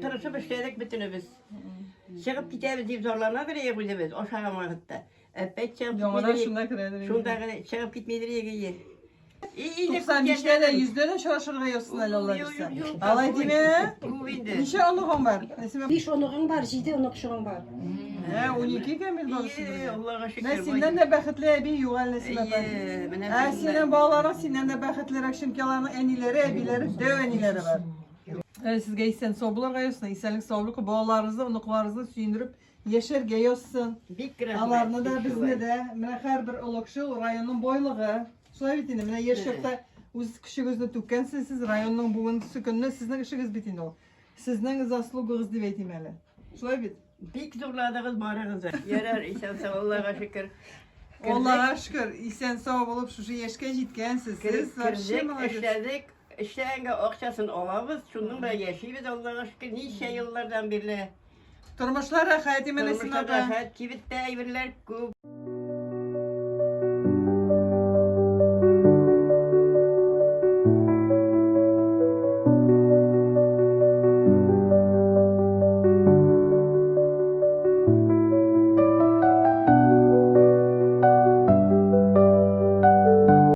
тырышып эшләдек бөтенебез. Чыгып китәбез дип зарлана берәй үзебез ашаган вакытта. Опять чыгып Яңадан китмидер. шунда керәдер. Шунда гына чыгып китмидер егет. 95-тә дә, 100-дә дә очрашырга язсын әле Алла бирсә. Алай димә. Күп инде. Ничә оныгың бар? Нәсимә? Биш оныгың бар, җиде оныкчыгың бар. Ә, 12 икән бит барысы Ие, бергә. Аллага Менә шөкер. синнән дә бәхетле әби юк әле Нәсимә апа. Ие, менә Ә синең балаларың синнән дә бәхетлерәк, чөнки аларның әниләре, әбиләре, дәү әниләре бар. Ә сезгә исән сау булырга язсын, исәнлек саулык, балаларыгызны, оныкларыгызны сөендереп яшәргә язсын. Бик рәхмәт. Аларны да, бик безне шулай. дә, менә һәрбер олы кеше ул районның байлыгы. Шулай бит инде, менә яшь чакта үз көчегезне түккәнсез сез, районның бүгенге көнне сезнең эшегез бит инде ул. Сезнең заслугагыз дип әйтим әле. Шулай бит? Бик зурладыгыз барыгыз да. Ярар, исән сау, Аллага шөкер. Аллага шөкер, исән сау булып шушы яшькә җиткәнсез. Сез вообще Кердек, молодец. эшләдек. Эшләгәнгә акчасын алабыз, шуның белән яшибез, Аллага шөкер, ничә еллардан бирле. Тормышлар рәхәт, имән Тормышлар рәхәт, кибеттә әйберләр күп.